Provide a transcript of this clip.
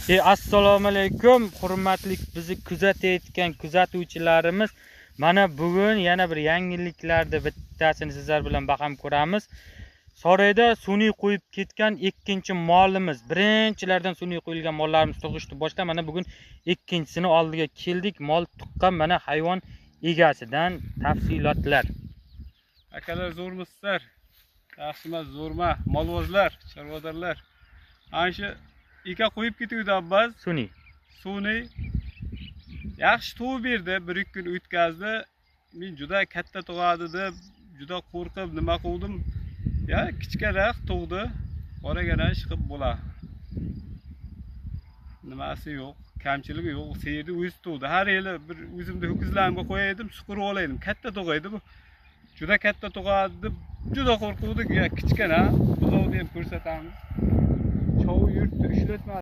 Assalomu alaykum hurmatli bizni kuzatayotgan kuzatuvchilarimiz. Mana bugun yana bir yangiliklarni bittasini sizlar bilan baham ko'ramiz. Saroyda sun'iy qo'yib ketgan ikkinchi molimiz, birinchilardan sun'iy qo'yilgan mollarimiz tug'ishni boshlab, mana bugun ikkinchisini oldiga keldik. Mol tuqqan mana hayvon egasidan tafsilotlar. Akalar zo'rmisizlar? Yaxshimas, zo'rma, molvozlar, chorvadorlar. Ana shu ika qo'yib ketuvdi Abbas. Sun'iy. Sun'iy. Yaxshi tug'ib berdi, 1-2 kun o'tkazdi. Men juda katta tug'adi deb juda qo'rqib nima qildim. Ya kichkinaroq tug'di. Qoragana chiqib bo'la. Nimasi yo'q, kamchiligi yo'q. Seyirdi o'zi tug'di. Har yili bir o'zimda ho'kizlarimga qo'yaydim, suqurib olaydim. Katta tug'aydi bu. Juda katta tug'adi deb juda qo'rquvdik. Ya kichkina buzovni ham ko'rsatamiz. Chovi yurtdi, ishlatmadi.